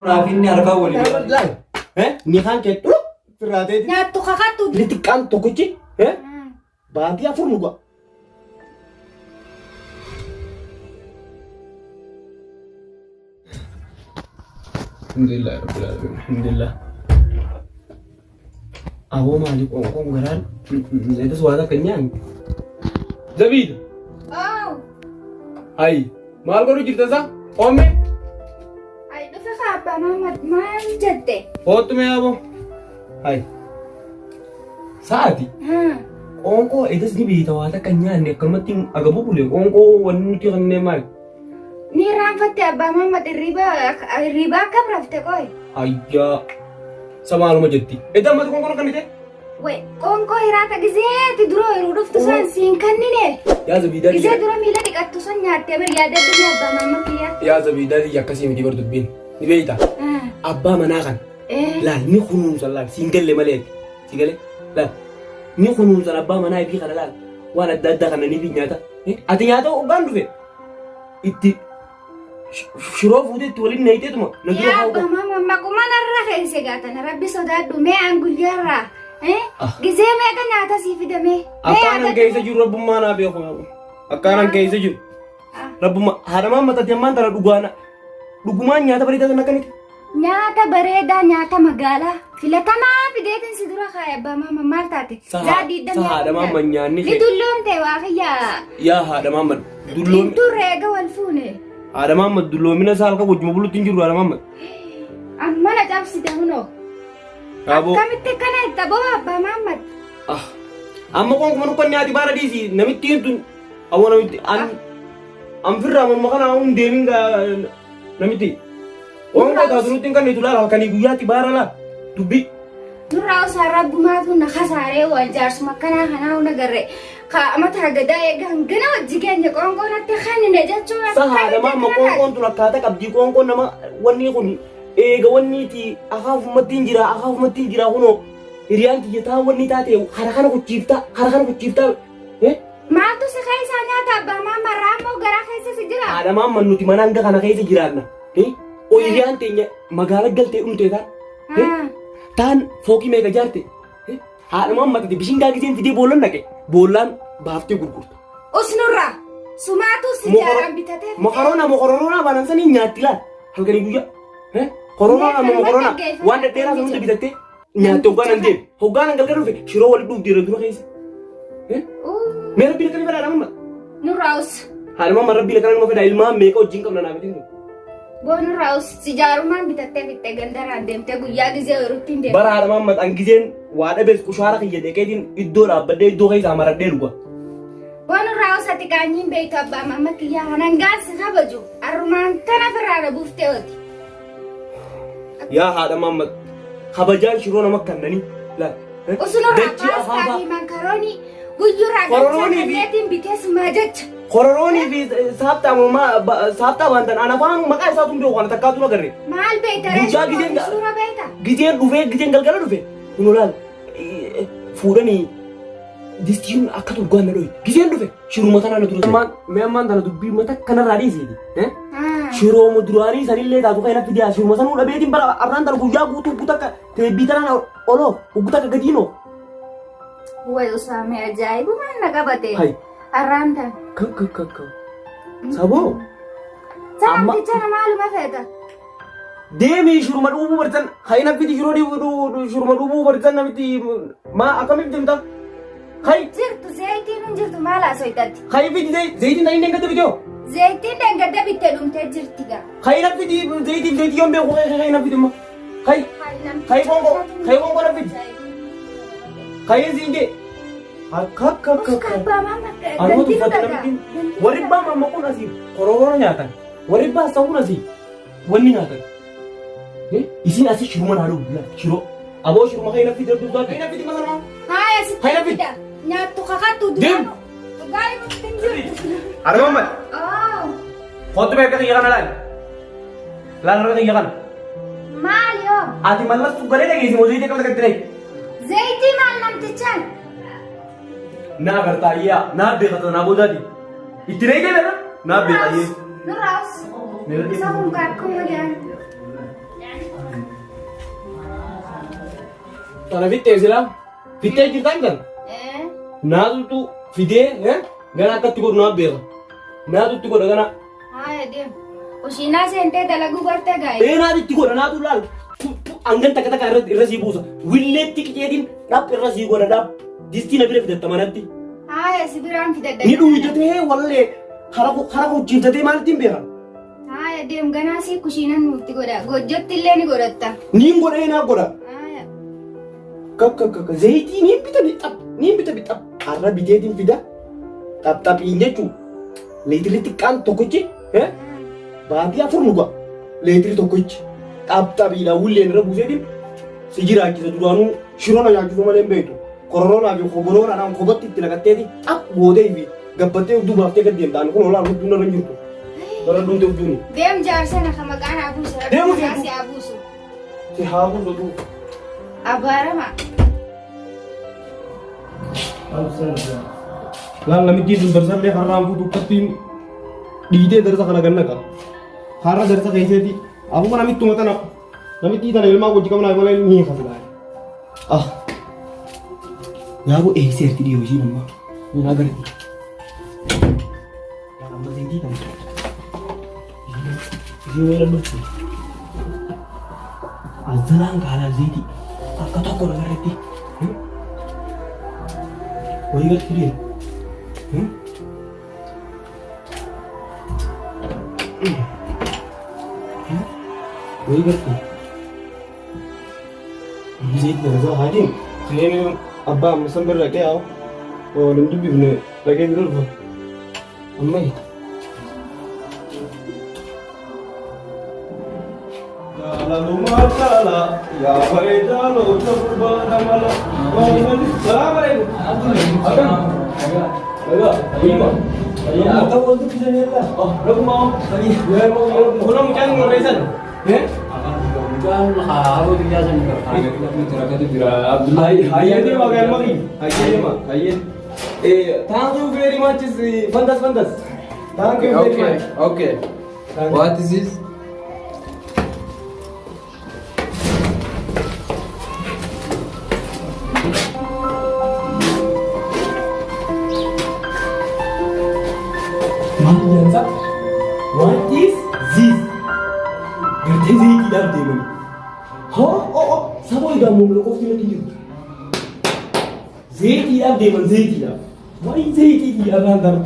Naaf inni harkaa walii gala. Laal. Ni kaan kee dhulu firraa ta'eeti. Nyaattu kakattu. Inni xiqqaan tokkichi baatii 4 nu ga'a. Alhamdulillah rabbil alamin. Alhamdulillah. Aboo maali qoonqoon garaan eegas waa takka hin nyaanne. Zabiida. Oh, Hayi maal godhu jirta isaa? Oomme ay dhufe kaa abbaa Maamad maal jette? Hoottu mee aboo. Hayi. Sa'aati. Hmm. Qoonqoo eegas ni beekta waa takka hin nyaanne akkanumatti agabuu bule qoonqoo wanni nuti kennee maali? Ni irraanfatte abbaa Maamad hirriba hirriba akkam rafte qoy? Ayyaa. Samaaluma jetti. Edda ammatu qoonqoo kan ta'e? Way qoonqoo hiraata gizeeti dura yeroo dhuftu san siin kannine. Yaa zabiidaa Gizee dura miila dhiqattu san nyaattee bar yaadadhu mee abbaa Maamad kiyya. Yaa zabiidaa tiyya akkasii miti bar dubbiin. Ni beekta. Abbaa manaa kana. Laal ni kunuunsan laal siin galle malee si galee laal ni kunuunsan abbaa manaa ifii kana laal waan adda addaa kana ni fi nyaata. Ati nyaata hoggaan dhufe itti shiroo fuutee itti waliin nayiteetuma na dura Yaa kaa'uu abbaa qaba. Maamad maquma narra keessa gaatana rabbi sodaadhu mee an guyyaarraa. Gizee meeqa nyaata sii fidame? Mee Akkaan an yaadadhu keessa mee? jiru rabbummaa naa beeku. Akkaan an keessa jiru. Rabbummaa haadha maamma tati ammaan tana dhugaana dhugumaan nyaata bareedaa sana akkamitti? Nyaata bareedaa nyaata magaalaa filatamaa fideetiin si dura kaa'e abbaa maama maal taate? Saha haadha maamma nyaanni Ni kee. dulloomte waa kiyya. Yaa haadha maamma dulloom Turre eega wal fuune. haadha maamma dulloomina isaa halkan wajjuma bulutti hin jirru haadha maamma. Amma na cabsite hunoo. Aboo. Akkamitti akkana itti aboo abbaa maammat? Ah. Amma qoonquma nukkanni haati baara dhiisi namittiin tun awwa namitti an an firraa morma kana hin deemin gaa namitti. Qoonqoo taatu nutti hin kennitu laala halkanii guyyaatti baara laala dubbii. Nurraa osoo rabbumaatu na kasaaree waan jaarsuma akkanaa kanaa hunda garree mataa gadaa eega hangana wajji keenya qoonqoo natti kennine jechuun Sa haadha maamma qoonqoon tun akkaataa qabdii qoonqoon nama wanni kun eega wanni ti akaafumatti hin jira akaafumatti hin jira kunoo hiriyaan tiyya taa wanni taate kara kana kuchiiftaa kara kana kuchiiftaa eh Maaltu si keessaa nyaata abbaa maamma raammoo garaa keessa si jira? Haadha maamma nuti mana hanga kana keessa jiraanna. O hiriyaan teenya magaala galtee dhumtee taan. Taan fooqii meeqa ijaarte? Haadha maamma tati bishingaa giseen fidee boollan naqe boollaan baaftee gurgurta. Usnurraa sumaatu si jaaraan bitatee fidee. Mokoroona mokoroona baanan sanii nyaatti laal halkanii guyyaa. Koroonaa amma mokoroona waan dhedheeraa sana hunda bitattee nyaatte hoggaan an deeme hoggaan an galgala dhufe shiroo walitti dhuuf deera dura keessa. Mee rabbiin akkana fedhaa nama. Nurraa us. Haadha mamma rabbiin akkana nama fedhaa ilmaan meeqa wajjin qabna naa bitin. Boo nurraa us si jaarumaan bitattee fixxee gandaraan deemtee guyyaa gizee oyiruutti hin deemte. Bara haadha mamma an gizeen waa dhabees kushaara kiyya deeqeetiin iddoo dhaabbadhee iddoo keessaa maradhee dhuga. Boo nurraa us ati qaanyiin beektu abbaa mamma kiyyaa hanangaan si kabaju arrumaan tana firraa na buuftee oti. Yaa haadha mamma kabajaan shiroo nama kannanii laal. Usunurraa Dachii paastaa afaafaa. fi mankaroonii guyyurraa galchaa Kororonii fi- kanneetiin bitee sumaa jecha. Kororoonii fi saafxaa saafxaa waan tan ana afaan maqaa isaatu hin beeku ana takkaatu na garre. Maal beekta ree? Guyyaa gizeen Suura beekta? gizeen dhufee gizeen galgala dhufe kun olaal fuudhanii distiin akka turgaan na dhoyi gizeen dhufe shiruma tanaa na dura. Mee ammaan tana dubbii mata kanarraa dhiisiiti. Shirooma duraanii sanillee taatu kan natti dhiyaa shiruma sanuu dhabeetiin bara arraan tana guyyaa guutuu guutuu akka teebbii tanaan oloo guutuu akka gadiinoo. Way usaamee ajaa'ibumaan na qabate. Hay. Arraan tan. Kan kan kan kan. Saboo. Amma- Sanamticha maaluma feeta? Deemii shiruma dhuubuu bartan hayi nafiti shiroo dhiibuu shiruma dhuubuu bartan namitti maa akkamiif deemta? Hayi Jirtu zayitiin hin jirtu maal haasoytatti? hayi fiti zayitiin tan inni gadda bitee Zayitiin dhangadda bitte dhumtee jirti gaa. hayi nafiti zayitiin zayitii yoon beeku hayi hayi nafiti immoo hayi hayi qoonqoo hayi qoonqoo nafiti hayi siin jee akka akka akka akka Anuma tuffata namitti warri baa mamma kun asii kororoona nyaatan warri baa sa'uun asii wanni nyaatan. Isiin asii shiruma naa dhugu shiroo. Aboo shiruma kan nafti darbu baate. Kan nafti masarmaa. Haaya Hayi sitti nafti. fida. Nyaattu kakattu Deem. duraanu. Dhugaa himutti hin jirtu. Haadha Muhammad. Oh, Kottu mee akka kiyya kana laali. Laal harka kiyya kana. Maali hoo? Ati mallas galee dhageessi moo zayitii akkamitti akkatti dhayi. Zayitii maal namtichaan? Na agartaa iyyaa naa beekata naa boodaati. Itti dhayi deemee naa beekayyee. Nurraa us. Isa kun kaakuu waliin. Tana fixxee silaa. Fixxee jirtaan kan? Naatutu fidee gana akkatti godhu naa beeka. Naatutti godha gana. Haaya deem. Kushiinaa seentee dalaguu bartee gaa'e. Ee naatu itti godha naatu laal. Hangan takka takka irra irra sii buusa. Willeetti qiceetiin dhap irra sii godha dhap. Distii na bira fidatta manatti. Haaya si biraan fidadha. Ni dhuuydatee wallee kara kara hojjetatee maalitti hin beekan. Haaya deem ganaa sii kushiinan nutti godha. Gojjotti illee ni godhatta. Niin godhee naa godha. Haaya. Kakka kakka zayitii niin bita bixab niin bita bixab. Har'a biteetiin fida xapxaphiin jechuun leetirri xiqqaan tokkichi baatii 4 nu ga'a. Leetiri tokkichi xapxaphiidha wulleen irra buuseetiin si jiraachisa duraanuu shiroo na nyaachisuu malee hin beektu. Kororonaa fi koboroonadhaan kobatti itti naqatteeti xap gootee fi gabbattee hudduu baaftee gad deemta. Ani kun olaa hudduun irra hin jirtu. Bara dhumte hudduuni. Deem jaarsa na ka maqaan haa buusu. Rabbi Deemu maqaa deemu. si haa buusu. Si haa buusu duuba. Abaarama. Laal namichi sun darsallee har'aan fuutu akkattiin dhiitee darsa kana gannaqa. Har'a darsa keesseeti. Akkuma namittuma tana namittii tana ilmaa wajji qabnaa malee ni kasilaa. Ah. Yaaboo eegseerti dhiyoo ishiin amma. Ni agarti. Yaa amma zayitii kana. Isiin weera dhufti. Azzalaan kaalaa zayitii. Akka tokko nagarretti. Wayii gadi fidee. Wayii gadi. Zayitii kana isaa haa deemu. Ka'ee abbaa amma san bira dhaqee haa waliin dubbifne dhaqee bira dhufa. Amma Jaalaluma jaala yaa bareedaa loota gurbaadha mala. Salaam alaikum. Akkam? Nagaa. Fayyuma. Akka wal dubbisan yalla. Oh, raguma. Kun mucaan warreessan. Eh? Hayyee deema galma kiyya. Hayyee deema. Hayyee. Thank you very much. Fantas fantas. Thank you very Okay, much. okay. Thank you. What is this? Maal jedhansa? What is this? Gartee zayitiidhaaf deemani. Hoo oo oo saba egaa muumna qofti natti jiru. Zayitiidhaaf deeman zayitiidhaaf. Wayi zayitii arraan tana.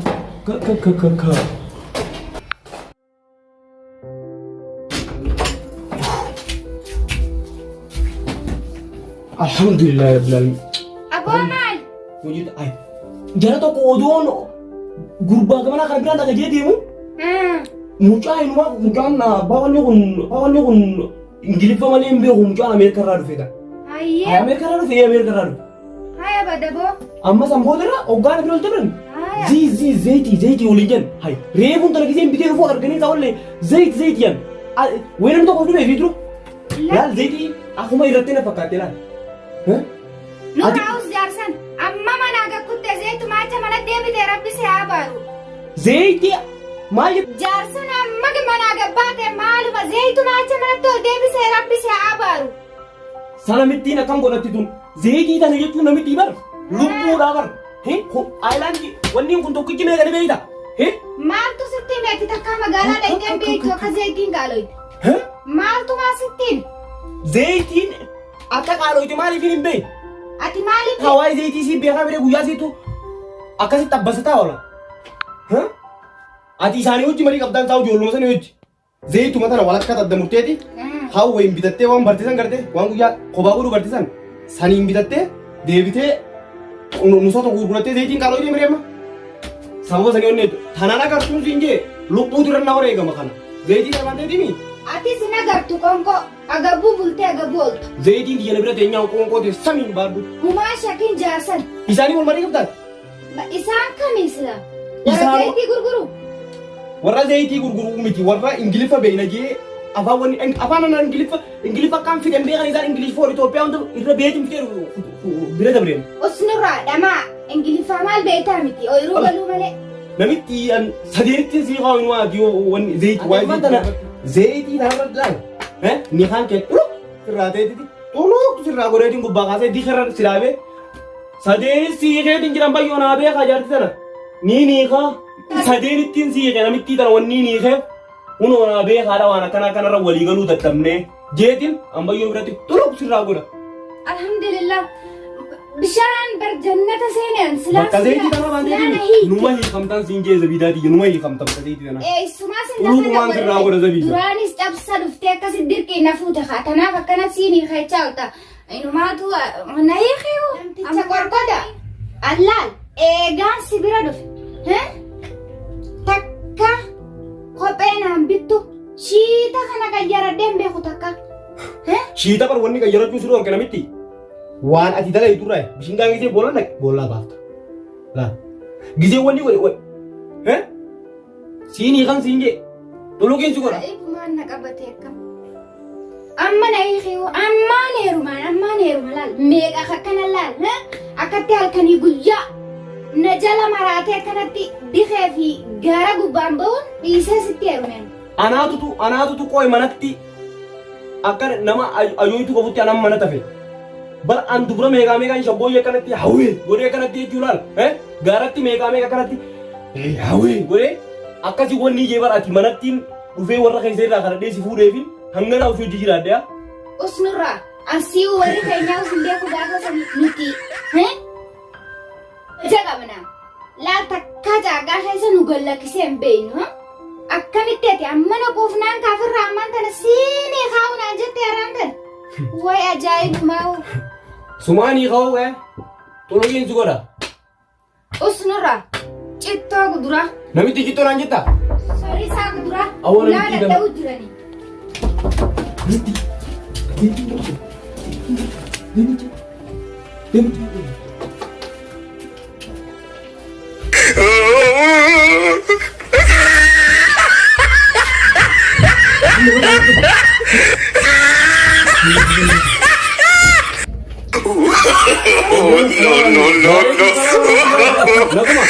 Ka ka ka ka ka. Alhamdulillah rabbil alamin. Aboo maal? Hojii ay. Jara tokko odoon gurbaa gamanaa kana biraan dhaqee deemu mucaa inumaa mucaan abbaa wanni kun abbaa wanni kun Ingiliffa malee hin beeku mucaan Ameerikaa irraa dhufe kan. Hayyee. Ameerikaa irraa dhufe Ameerikaa irraa dhufe. Haya badaboo. Amma san booda irraa hoggaan bira ol dabran. Haya. Zii zii zayitii zayitii waliin jedhan. Hay reefuun tana giseen bitee dhufuu arganii isaa wallee zayit zayit jedhan. Wayii namni tokko dhufee fi dura. Laal zayitii akkuma irratti na fakkaatte laal. Nu raawus jaarsan amma manaa gakkutte zayitu maacha mana deebite rabbi si haa baaru. Zayitii maal jettu? Jaarsan amma manaa gabbaate maaluma zayitu maacha manatti ol deebise rabbi si haa baaru. Sana mittiin akkam godhatti tun zayitii tana jechuun namittii bar lubbuudhaa bar. Aayilaandii wanni kun tokkichi meeqa ni beekta? Maaltu sitti hime ati takkaa magaalaa dhaqxee beektu akka zayitiin qaaloyte? Maaltu maa sitti hime? Zayitiin akka qaaloyte maaliif hin beekne? Ati maaliif? Hawaii zayitii sii beekaa bire guyyaa siitu akkasitti abbasataa oola. Ati isaanii hojii marii qabdaan isaa ijoolluma sanii hojii. Zayituma tana walakkaa adda murteeti. Hawwa hin bitattee waan bartisan garte waan guyyaa kophaa godhuu bartisan saniin bitattee deebitee nusoota gurgurattee zayitiin qaaloo deemee amma. Sababa sanii onnee tanaan agartuun siin jee lubbuutu irra na wareegama kana. Zayitiin armaan ta'eetimi. Atis hin agartu qoonqoo agabuu bultee agabuu ooltu. Zayitiin kiyya na bira teenyaan qoonqoo ta'e samiin baadhu. Humaa shakin jaarsan. Isaanii wal marii qabtaan. Isaan kami sila? Warra zayitii gurguru? Warra zayitii gurguru miti warra Ingiliffa beeyna jee afaan wanni afaan ana Ingiliffa Ingiliffa akkaan fixan beekan isaan Ingilish for Itoophiyaa hunda irra beekin fixee bira dabreen. Usnurraa dhamaa Ingiliffaa maal beektaa miti ooyiruu galuu malee. Namitti an sadeenitti sii kaa'u inuma ati yoo wanni zayitii waa'ee tana zayitii tanarra laal ni kaan kee xuluk irraa ta'eeti xuluk Sirraa godheetiin gubbaa kaasee dikarra si dhaabee sadeenis siiqeetiin jiran bayyoo naa beekaa jaarti tana. Ni niikaa sadeenittiin siiqe namittii tana wanni niikeef hunoo naa beekaadha waan akkanaa kanarra walii galuu dadhabnee jeetiin ambayyoo biratti xuluq sirraa godha. Alhamdulillah. Bishaan bar jannata seenan silaa Bakka zayitii tana waan ta'eef numa hiikamtan siin jee zabiidaa tiyya numa hiikamtan bakka zayitii tana. Eessumaa sin Xuluqumaan sirraa godha zabiida. Duraanis cabsa dhuftee akkasi dirqii na fuute haa tanaaf akkana siin hiikachaa oolta. Inumaatu na hiikuu. Namticha qorqoda. Allaal eegaan si bira dhufe. Takka kophee naan bittu shiita kana qayyaradhee hin beeku takka. Shiita bar wanni qayyarachuu si dhorke namitti. Waan ati dalagdu irraa bishingaan gisee boolla dhaqe boollaa baafta. Laal. Gisee wanni godhe godhe. Eh? Siin hiikan siin jee. Xuluqiin si godha. Eegumaan na qabate akkam. Amma na hiikuu ammaan heerumaan ammaan heeruma laal meeqa akkana laal akkatti halkanii guyyaa na jala maraatee akkanatti dikee fi gaara gubbaan ba'uun dhiisee sitti heerumeen. Anaatutu qooy manatti akka nama ajooytu qabutti anan mana tafe. Bar an dubra meeqaa meeqaan shaggooyyee akkanatti hawwee godhee akkanatti jechuu laal. Gaaratti meeqaa meeqa akkanatti hawwee godhee akkasii wanni ijee bar ati manattiin dhufee warra keessa irraa kadhadhee si fuudheefin hangana ofii hojii jiraadhe yaa. Usnurraa asii warri keenyaa usin beeku gaafa sanii nuti. Ija qabna. Laal takkaa caagaa keessa nu gallakkisee hin beeknu. Akkamitti ati ammana quufnaan kaafirraa ammaan tana siinii kaa'u naan jette har'aan tana. Way ajaa'ibumaa. Sumaanii ka'uu xuluqiin si godha. Usnurraa cittoo kuduraa. Namitti cittoo naan jettaa? Sorisaa kuduraa. Awwa Ulaa namitti dadhabuu jiranii. Namitti. Namitti. Namitti. No, no, no, no. Naguma.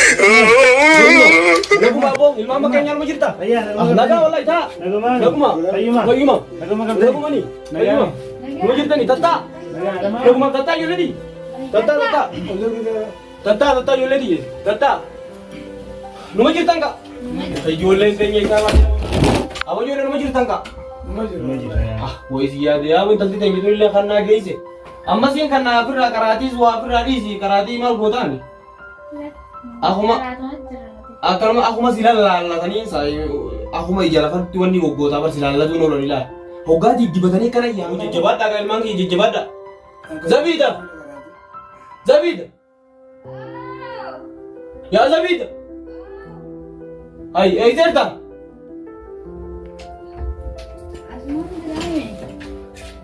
Naguma aboo ilmaan bakka nyaanuma jirta? Nagaa wallahi taa. Naguma. Fayyuma. Naguma ni. Fayyuma. Numa jirtani tattaa. Naguma tattaa ijoollee Tattaa tattaa. Tattaa tattaa ijoollee tiyye. Tattaa. Numa jirtan ka. Ijoolleen teenya isaa maal? Aboo ijoollee numa jirtan ka. Ah, wayi si yaade yaa intalti teenya tun illee kan naa geesse. Ammasiin kan naa ofirraa qaraatiis waa ofirraa dhiisi qaraatii maal gootaani? Akkuma akkanuma akkuma si lallaallatanii akkuma ija lafatti wanni goggootaa bar si laallatuun oolan ilaala. Hoggaa diddibatanii akkana yaa jajjabaadhaa gaa ilmaan kiyya jajjabaadhaa. Zabiida! Zabiida! Yaa Zabiida! Ay, eeyseerta?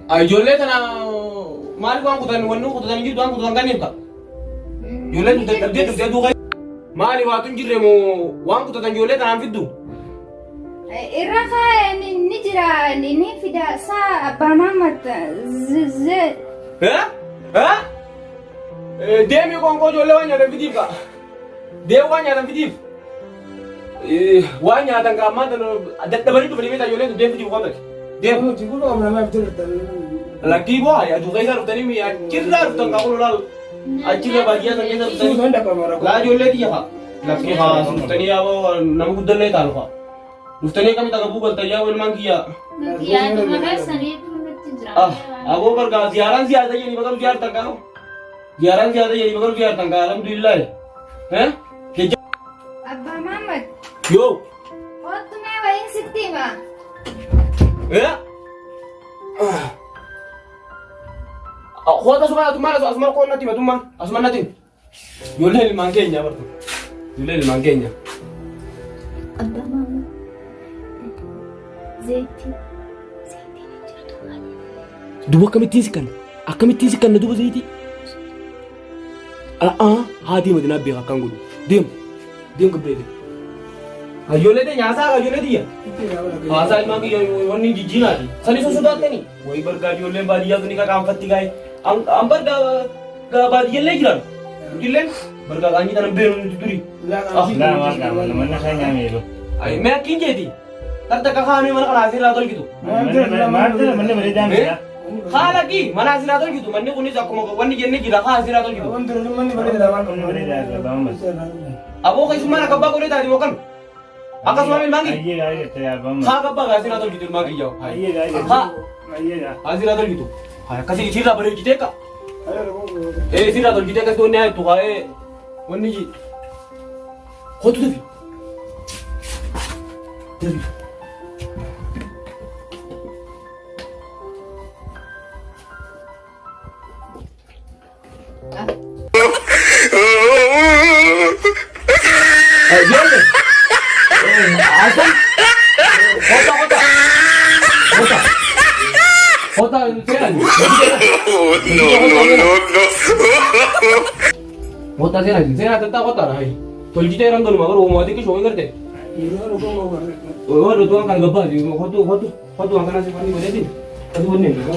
Ay, ijoollee tana maaliif waan kutan wanni kutatan jirtu waan kutatan kan hirka? Ijoolleen tun dadhabdee dhuftee duuka. Maali waatu hin jirre moo waan kutatan ijoollee tanaan fiddu? Irra kaa'e ni jira ni fida saa abbaa Mahammad z Eh? Eh? Deemi qoonqoo ijoollee waan nyaatan fidiif kaa. Deemi waan nyaatan fidiif. Waan nyaatan kaa ammaan tana dadhabanii dhufanii beektaa ijoolleen tun deemi fidiif qoonqoo. Deemi. Lakkii boo aduu keessa dhuftanii mi'a achirraa dhuftan kaa kun laal. Achirra baadiyyaa san keessa dhuftanii. Laa ijoollee tiyya kaa. Lakkii kaa dhuftanii yaa nama guddallee taanu kaa. Dhuftanii akkamitti akka buugaltan yaa ilmaan kiyyaa. Yaaduma keessaniitu nutti jira. Ah, aboo bargaa ziyaaraan ziyaarta jedhanii bakka ziyaartan kaa. Ziyaaraan ziyaarta jedhanii bakka ziyaartan kaa alhamdulillah. Eh? Abbaa Mahammad Yoo. kottu mee wayiin sitti hima. Eh? Koota suma atummaan asuma koon natti matummaan asuma natti. Ijoolleen ilmaan keenya bartu. Ijoolleen ilmaan keenya. Abbaa Mahammad zayitii zayitiin hin jirtu maali? Duuba akkamittiin si kanna? Akkamittiin si kanna duuba zayitii? A'aa haa deema dinaa beeka akkaan godhu. Deem. Deem gabbeete. Ijoollee teenya haasaa ijoollee tiyya. Haasaa ilmaan kiyya wanni jijjiiraati. Sani sun sodaattanii. Wayi bargaa ijoolleen baadiyyaa tuni qaqaanfatti gaa'e. An bargaa baadiyyallee jiran. Nutilleen bargaa qaanyii tanan beenu nuti duri. Mana keenya meeru. Mee akkiin jeeti. Tarta kakaamee mana kanaa asirraa tolchitu. Manni bareedaa miti. Haala ki mana asiraa tolchitu manni kunis akkuma wanni jenne jira haa asiraa tolchitu. Wanti durri manni bareeda waan Manni bareedaa abbaa Muhammad. Aboo keessummaan akka abbaa godhee taati moo kam? Akkasuma ilmaan kiyya. Ayyee gaarii jettee abbaa Muhammad. Haa gabbaa asiraa tolchitu ilmaan kiyya. Ayyee gaarii jettee. Haa Ayyee gaa. asiraa tolchitu. Haa akkasii isirraa bareechitee ka. Ee isirraa tolchitee akkasii wanni haa jettu haa ee wanni ji. Kootu dafi. Dafi. Kota, kota. Kota. Kota, seenaa. No, no, no, no. Kota seenaa, seenaa tattaa kota dha. Tolchitee yeroo toluma garuu uumaa xiqqishoo hin garte. Warra tuan kan gabbaati. Hotu, hotu, hotu waan kana si wanni godheeti. Hotu wanni hin jiru.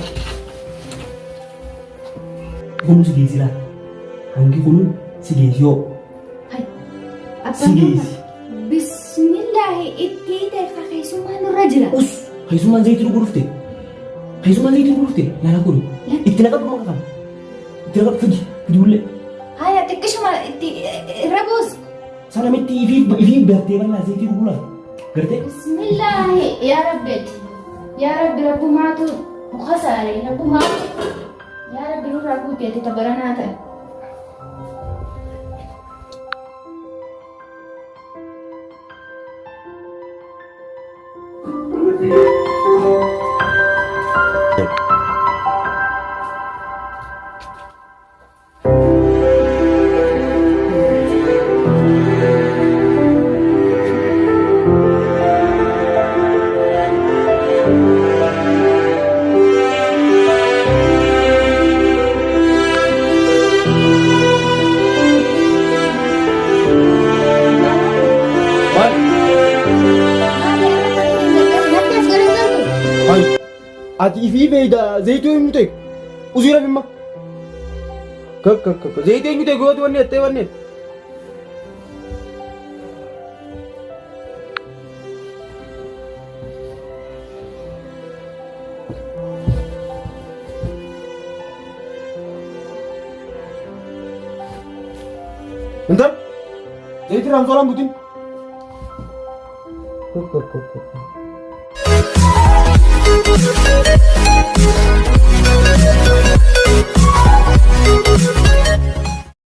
Kunu si geessi laata? Hangi kunu si geessi yoo? Si geessi. Bismillaahi itti ta'e keessummaa nurra jira. Us! Keessummaan zayitii dhuguu dhufte. Keessummaan zayitii dhuguu dhufte. Laala kunu. Itti naqadhu maqaa kana. Itti naqadhu fidi. Fidi hullee. Haya xiqqishuma itti irra buus. Sana mitti ifiif ifiif gartee bal'aa zayitii dhuguu laata. Gartee? Bismillaahi yaa Rabbeeti. Yaa Rabbi rabbumaatu mukasaare rabbumaatu. Yaa Rabbi nurraa guuteeti tabaranaa ta'e. Maal? Natti as garagaltu. Hai. Ati ifii beeyda zayitii eenyu ta'e? Usii rabimma. Kak kak kak. Zayitii eenyu ta'e gooti wanni ettee wanni. Intal. Zayitii raamsoolaan butin. Kak kak kak kak.